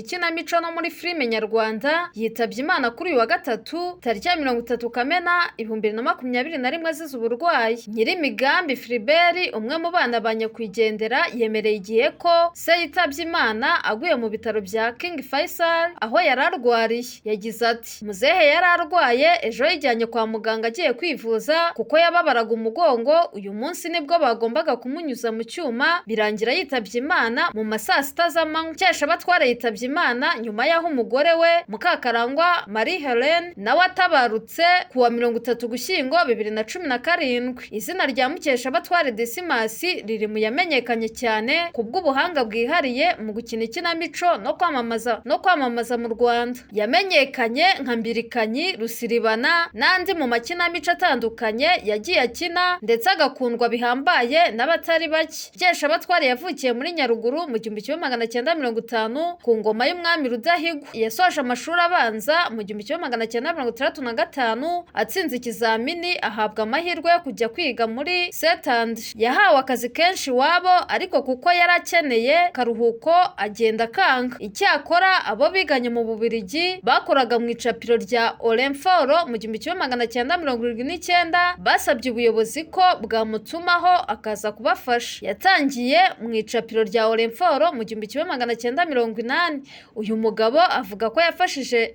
ikinamico no muri filime nyarwanda, yitabye Imana kuri uyu wa gatatu tariki ya 30 Kamena 2021 azize uburwayi. Nyirimigambi Philibert, umwe mu bana ba nyakwigendera, yemereye Igihe ko se yitabye Imana aguye mu bitaro bya King Faisal aho yari arwariye. Yagize ati: "Muzehe yari arwaye, ejo yijyanye kwa muganga agiye kwivuza kuko yababaraga umugongo. Uyu munsi nibwo bagombaga kumunyuza mu cyuma, birangira yitabye Imana mu ma saa sita z'amanywa." Mukeshabatware yitabye Imana nyuma y'aho umugore we Mukakarangwa Marie Helene nawe atabarutse ku wa 30 Gushyingo 2017. Izina rya Mukeshabatware Dismas riri mu yamenyekanye cyane ku bw'ubuhanga bwihariye mu gukina ikinamico no kwamamaza mu Rwanda. Yamenyekanye nka Mbirikanyi, Rusiribana n'andi mu makinamico atandukanye yagiye akina ndetse agakundwa bihambaye n'abatari bake. Mukeshabatware yavukiye muri Nyaruguru mu 1950 ku ngoma y'umwami Rudahigwa. Yasoje amashuri abanza mu 1965 atsinze ikizamini, ahabwa amahirwe yo kujya kwiga muri Setandi. Yahawe akazi kenshi iwabo, ariko kuko yari akeneye karuhuko agenda akanga. Icyakora abo biganye mu Bubiligi bakoraga mu icapiro rya Orinfor mu 1979 basabye ubuyobozi ko bwamutumaho akaza kubafasha. Yatangiye mu icapiro rya Orinfor mu 1980. Uyu mugabo avuga ko yafashije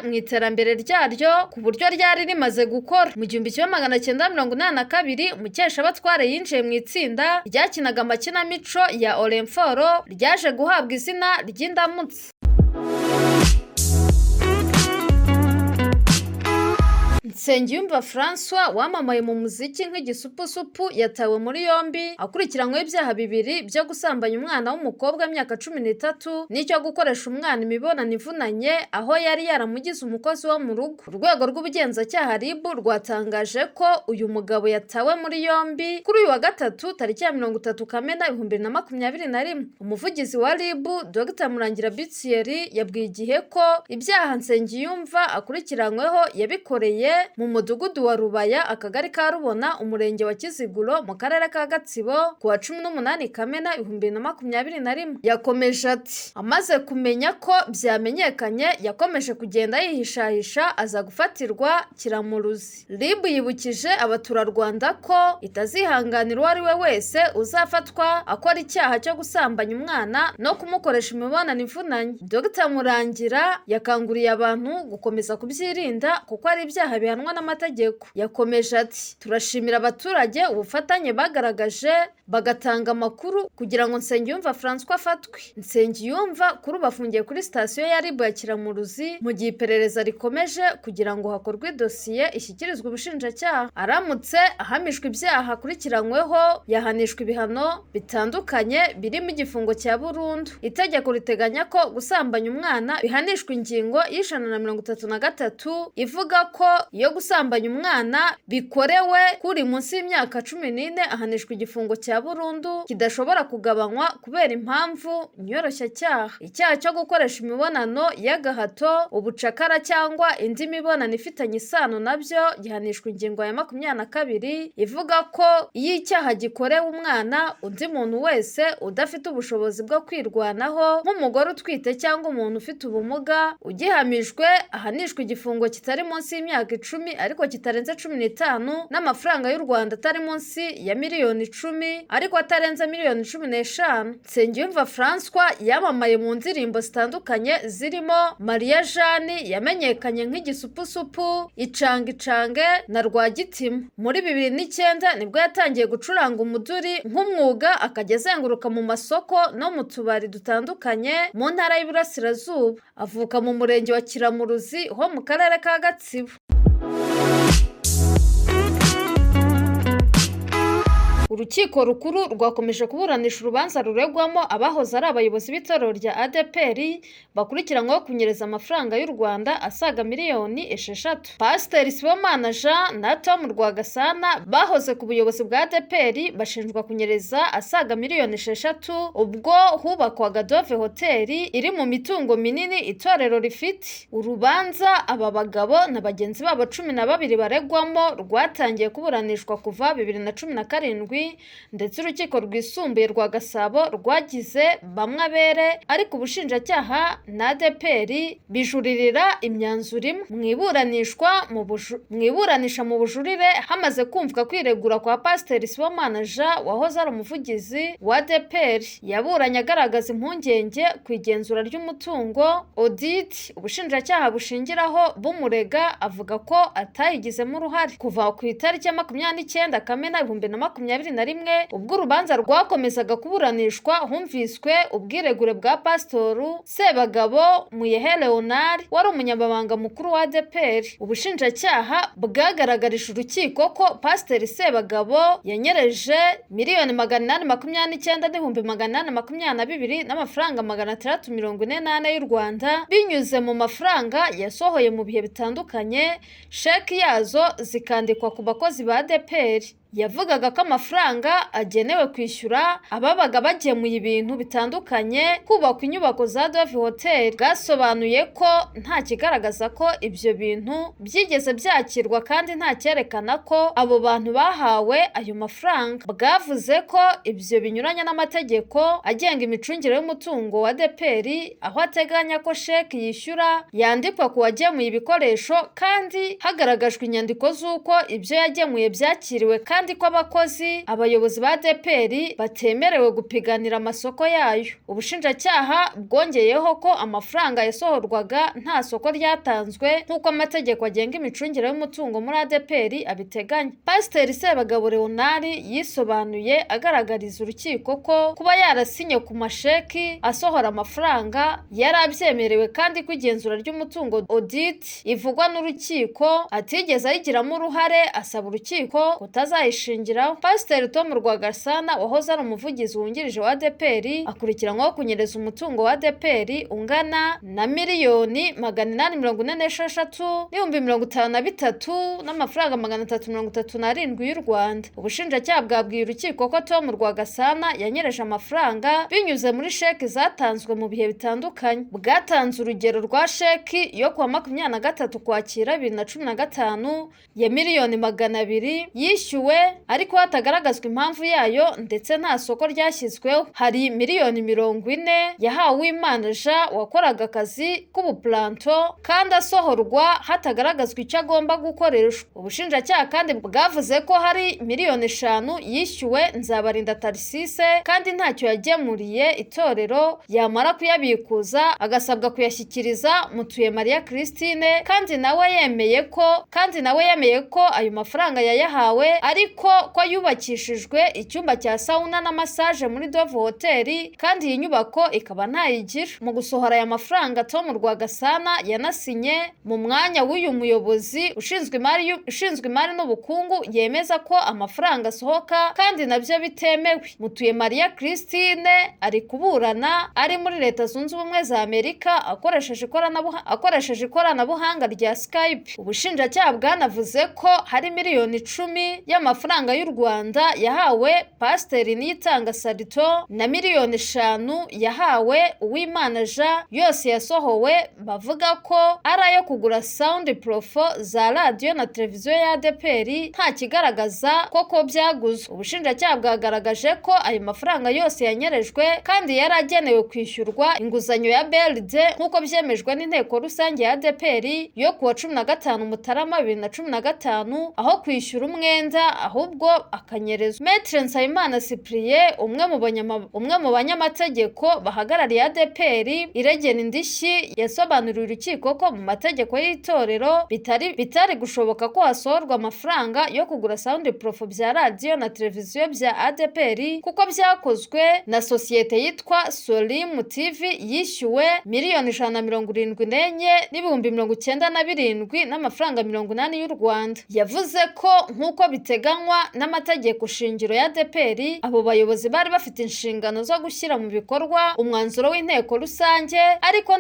mu iterambere ryaryo ku buryo ryari rimaze gukora. Mu 1982 Mukeshabatware yinjiye mu itsinda ryakinaga amakinamico ya Orinfor ryaje guhabwa izina ry'Indamutsa. Nsengiyumva Francois wamamaye mu muziki nk'Igisupusupu yatawe muri yombi akurikiranyweho ibyaha bibiri byo gusambanya umwana w'umukobwa w'imyaka 13 n'icyo gukoresha umwana imibonano ivunanye aho yari yaramugize umukozi wo mu rugo. Urwego rw'ubugenzacyaha RIB rwatangaje ko uyu mugabo yatawe muri yombi kuri uyu wa gatatu tariki ya 30 Kamena 2021. Umuvugizi wa RIB, Dr Murangira Bitieri, yabwiye Igihe ko ibyaha Nsengiyumva akurikiranyweho yabikoreye mu mudugudu wa Rubaya, akagari ka Rubona, umurenge wa Kiziguro, mu karere ka Gatsibo ku wa 18 Kamena 2021. Yakomeje ati: "Amaze kumenya ko byamenyekanye yakomeje kugenda yihishahisha, aza gufatirwa Kiramuruzi." RIB yibukije abaturarwanda ko itazihanganira uwo ari we wese uzafatwa akora icyaha cyo gusambanya umwana no kumukoresha imibonano ivunanye. Dr Murangira yakanguriye abantu gukomeza kubyirinda kuko ari ibyaha bihanwa n'amategeko. Yakomeje ati: "Turashimira abaturage ubufatanye bagaragaje bagatanga amakuru kugira ngo Nsengiyumva Francois afatwe." Nsengiyumva kuri ubu afungiye kuri sitasiyo ya RIB ya Kiramuruzi mu gihe iperereza rikomeje kugira ngo hakorwe idosiye ishyikirizwe ubushinjacyaha. Aramutse ahamijwe ibyaha akurikiranyweho, yahanishwa ibihano bitandukanye birimo igifungo cya burundu. Itegeko riteganya ko gusambanya umwana bihanishwa ingingo y'133 ivuga ko iyo gusambanya umwana bikorewe kuri munsi y'imyaka 14 ahanishwa igifungo cya burundu kidashobora kugabanywa kubera impamvu nyoroshyacyaha. Icyaha cyo gukoresha imibonano y'agahato, ubucakara cyangwa indi mibonano ifitanye isano nabyo gihanishwa ingingo ya 22 ivuga ko iyo icyaha gikorewe umwana, undi muntu wese udafite ubushobozi bwo kwirwanaho nk'umugore utwite cyangwa umuntu ufite ubumuga, ugihamijwe ahanishwa igifungo kitari munsi y'imyaka 10 ariko kitarenze 15 n'amafaranga y'u Rwanda atari munsi ya miliyoni 10 ariko atarenze miliyoni 15. Nsengiyumva Francois yamamaye mu ndirimbo zitandukanye zirimo Mariya Jani yamenyekanye nk'Igisupusupu, Icanga Icange na Rwagitima. Muri 2009 nibwo yatangiye gucuranga umuduri nk'umwuga, akajya azenguruka mu masoko no mu tubari dutandukanye mu ntara y'Iburasirazuba. Avuka mu murenge wa Kiramuruzi ho mu karere ka Gatsibo. Urukiko Rukuru rwakomeje kuburanisha urubanza ruregwamo abahoze ari abayobozi b'itorero rya ADEPR bakurikiranyweho kunyereza amafaranga y'u Rwanda asaga miliyoni 6. Pasiteri Sibomana Jean na Tom Rwagasana bahoze ku buyobozi bwa ADEPR bashinjwa kunyereza asaga miliyoni 6 ubwo hubakwaga Dove Hotel iri mu mitungo minini itorero rifite. Urubanza aba bagabo na bagenzi babo 12 baregwamo rwatangiye kuburanishwa kuva 2017. miliyoni, ndetse Urukiko Rwisumbuye rwa Gasabo rwagize bamwe abere, ariko ubushinjacyaha na ADEPR bijuririra imyanzuro imwe. Mu iburanisha mu bujurire, hamaze kumvwa kwiregura kwa Pasiteri Sibomana Jean wahoze ari umuvugizi wa ADEPR, yaburanye agaragaza impungenge ku igenzura ry'umutungo, audit, ubushinjacyaha bushingiraho bumurega, avuga ko atayigizemo uruhare. Kuva ku itariki ya 29 Kamena 2021, ubwo urubanza rwakomezaga kuburanishwa, humviswe ubwiregure bwa Pasitoru Sebagabo Muyehe Leonard wari umunyamabanga mukuru wa ADEPR. Ubushinjacyaha bwagaragarije urukiko ko Pasiteri Sebagabo yanyereje 889,822,644 n'amafaranga 644 y'u Rwanda binyuze mu mafaranga yasohoye mu bihe bitandukanye, sheki yazo zikandikwa ku bakozi ba ADEPR. Yavugaga ko amafaranga agenewe kwishyura ababaga bagemuye ibintu bitandukanye kubakwa inyubako za Dove Hotel. Bwasobanuye ko nta kigaragaza ko ibyo bintu byigeze byakirwa kandi nta cyerekana ko abo bantu bahawe ayo mafaranga. Bwavuze ko ibyo binyuranye n'amategeko agenga imicungire y'umutungo wa ADEPR, aho ateganya ko sheki yishyura yandikwa ku wagemuye ibikoresho kandi hagaragajwe inyandiko z'uko ibyo yagemuye byakiriwe, kandi ko abakozi, abayobozi ba ADEPR batemerewe gupiganira amasoko yayo. Ubushinjacyaha bwongeyeho ko amafaranga yasohorwaga nta soko ryatanzwe nk'uko amategeko agenga imicungire y'umutungo muri ADEPR abiteganya. Pasiteri Sebagabo Leonard yisobanuye agaragariza urukiko ko kuba yarasinye ku masheki asohora amafaranga yari abyemerewe, kandi ko igenzura ry'umutungo, audit, ivugwa n'urukiko atigeze ayigiramo uruhare, asaba urukiko kutazayishingiraho. Pasiteri Tom Rwagasana wahoze ari umuvugizi wungirije wa ADEPR akurikiranyweho kunyereza umutungo wa ADEPR ungana na 846,053,337 n'amafaranga 337 y'u Rwanda. Ubushinjacyaha bwabwiye urukiko ko Tom Rwagasana yanyereje amafaranga binyuze muri sheki zatanzwe mu bihe bitandukanye. Bwatanze urugero rwa sheki yo kuwa 23 Ukwakira 2015 ya 200,000,000 yishyuwe ariko hatagaragazwa impamvu yayo ndetse nta soko ryashyizweho. Hari 40,000,000 yahawe Uwimana Jean wakoraga akazi k'ubupuranto kandi asohorwa hatagaragazwa icyo agomba gukoreshwa. Ubushinjacyaha kandi bwavuze ko hari 5,000,000 yishyuwe Nzabarinda Tarisise kandi ntacyo yagemuriye itorero, yamara kuyabikuza agasabwa kuyashyikiriza Mutuyemariya Christine, kandi nawe yemeye ko ayo mafaranga yayahawe ariko ko yubakishijwe icyumba cya sauna na massage muri Dove Hotel, kandi iyi nyubako ikaba ntayigira. Mu gusohora aya mafaranga, Tom Rwagasana yanasinye mu mwanya w'uyu muyobozi ushinzwe imari n'ubukungu, yemeza ko amafaranga asohoka kandi nabyo bitemewe. Mutuyemariya Christine ari kuburana ari muri Leta Zunze Ubumwe za Amerika akoresheje ikoranabuhanga rya Skype. Ubushinjacyaha bwanavuze ko hari 10,000,000 y'amafaranga y'u Rwanda yahawe Pasiteri Niyitanga Salito na 5,000,000 yahawe Uwimana Jean, yose yasohowe bavuga ko ari ayo kugura sound proof za radiyo na televiziyo ya ADEPR, nta kigaragaza koko byaguzwe. Ubushinjacyaha bwagaragaje ko ayo mafaranga yose yanyerejwe kandi yari agenewe kwishyurwa inguzanyo ya BRD nk'uko byemejwe n'inteko rusange ya ADEPR yo kuwa 15 Mutarama 2015, aho kwishyura umwenda ahubwo akanyerezwa. Maître Nsabimana Cyprien, umwe mu banyamategeko bahagarariye ADEPR iregera indishyi, yasobanuriye urukiko ko mu mategeko y'itorero bitari gushoboka ko hasohorwa amafaranga yo kugura sound proof bya radiyo na televiziyo bya ADEPR, kuko byakozwe na sosiyete yitwa Solim TV yishyuwe 174,097,080 n'amafaranga 80 y'u Rwanda. Yavuze ko nk'uko biteganywa n'amategeko shingiro ya ADEPR, abo bayobozi bari bafite inshingano zo gushyira mu bikorwa umwanzuro w'inteko rusange, ariko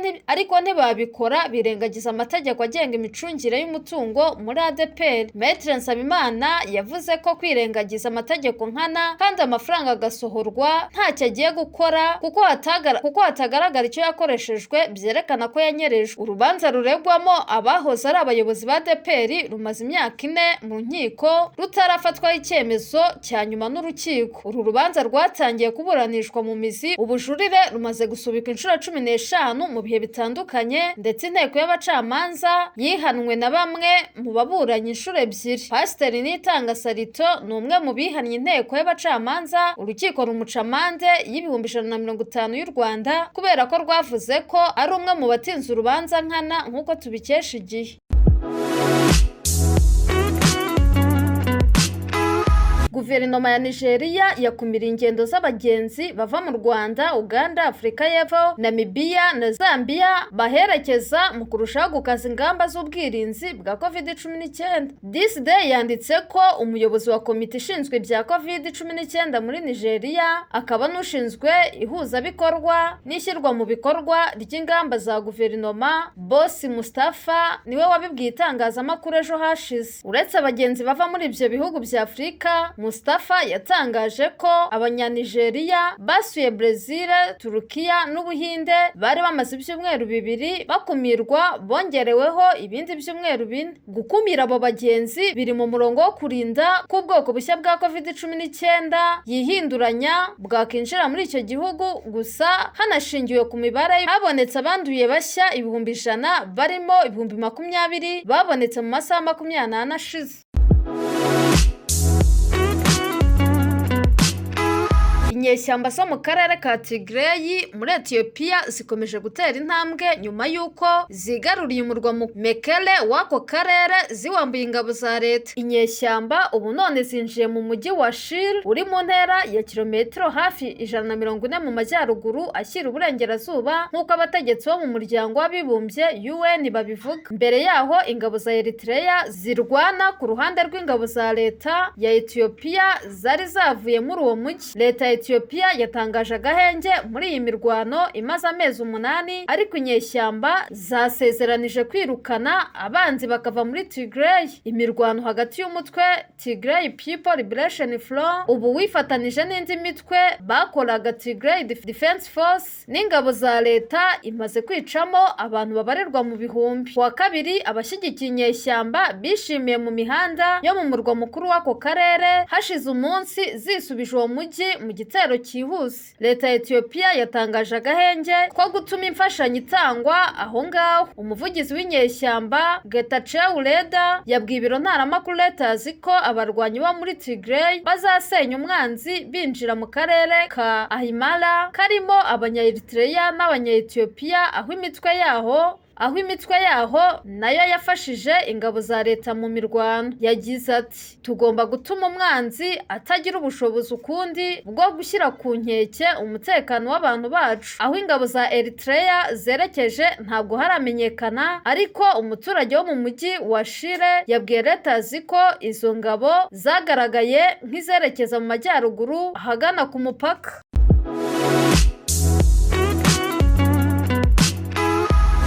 ntibabikora, birengagiza amategeko agenga imicungire y'umutungo muri ADEPR. Maître Nsabimana yavuze ko kwirengagiza amategeko nkana kandi amafaranga agasohorwa ntacyo agiye gukora kuko hatagaragara icyo yakoreshejwe, byerekana ko yanyerejwe. Urubanza ruregwamo abahoze ari abayobozi ba ADEPR rumaze imyaka 4 mu nkiko rutarafatwa. bitarafatwaho icyemezo cya nyuma n'urukiko. Uru rubanza rwatangiye kuburanishwa mu mizi, ubujurire rumaze gusubikwa inshuro 15 mu bihe bitandukanye, ndetse inteko y'abacamanza yihanwe na bamwe mu baburanyi inshuro ebyiri. Pasiteri Nitanga Salito ni umwe mu bihannye inteko y'abacamanza, urukiko rumuca amande y'150,000 y'u Rwanda kubera ko rwavuze ko ari umwe mu batinze urubanza nkana, nk'uko tubikesha Igihe. Guverinoma ya Nigeria yakumira ingendo z'abagenzi bava mu Rwanda, Uganda, Afurika y'Epfo, Namibia na Zambia baherekeza mu kurushaho gukaza ingamba z'ubwirinzi bwa COVID-19. This Day yanditse ko umuyobozi wa komite ishinzwe ibya COVID-19 muri Nigeria akaba n'ushinzwe ihuzabikorwa n'ishyirwa mu bikorwa ry'ingamba za guverinoma, Boss Mustapha, niwe wabibwiye itangazamakuru ejo hashize. Uretse abagenzi bava muri ibyo bihugu bya Afurika, Mustapha yatangaje ko Abanyanigeriya basuye Brezil, Turukiya n'Ubuhinde bari bamaze ibyumweru 2 bakumirwa, bongereweho ibindi byumweru 4. Gukumira abo bagenzi biri mu murongo wo kurinda ko ubwoko bushya bwa COVID-19 yihinduranya bwakinjira muri icyo gihugu. Gusa hanashingiwe ku mibare, habonetse abanduye bashya 100,000, barimo 20,000 babonetse mu masaha 24 ashize. Inyeshyamba zo mu karere ka Tigray muri Ethiopia zikomeje gutera intambwe nyuma y'uko zigaruriye umurwa Mekele w'ako karere, ziwambuye ingabo za leta. Inyeshyamba ubu none zinjiye mu mujyi wa Shire uri mu ntera ya kilometero hafi 140 mu majyaruguru ashyira uburengerazuba, nk'uko abategetsi bo mu muryango w'abibumbye UN babivuga. Mbere yaho ingabo za Eritrea zirwana ku ruhande rw'ingabo za leta ya Ethiopia zari zavuye muri uwo mujyi. Leta ya Ethiopia yatangaje agahenge muri iyi mirwano imaze amezi 8, ariko inyeshyamba zasezeranije kwirukana abanzi bakava muri Tigray. Imirwano hagati y'umutwe Tigray People Liberation Front ubu wifatanije n'indi mitwe bakoraga Tigray Defense Force n'ingabo za leta imaze kwicamo abantu babarirwa mu bihumbi. Kuwa kabiri, abashyigikiye inyeshyamba bishimiye mu mihanda yo mu murwa mukuru w'ako karere hashize umunsi zisubije uwo mujyi mu gitero cyihuse. Leta ya Ethiopia yatangaje agahenge ko gutuma imfashanyo itangwa aho ngaho. Umuvugizi w'inyeshyamba Getachew Reda yabwiye ibiro ntaramakuru Reuters ko abarwanyi bo muri Tigray bazasenya umwanzi binjira mu karere ka Ahimara karimo Abanya-Eritrea n'Abanya-Ethiopia, aho imitwe yaho nayo yafashije ingabo za leta mu mirwano. Yagize ati: "Tugomba gutuma umwanzi atagira ubushobozi ukundi bwo gushyira ku nkeke umutekano w'abantu bacu." Aho ingabo za Eritrea zerekeje ntabwo haramenyekana, ariko umuturage wo mu mujyi wa Shire yabwiye Reuters ko izo ngabo zagaragaye nk'izerekeza mu majyaruguru ahagana ku mupaka.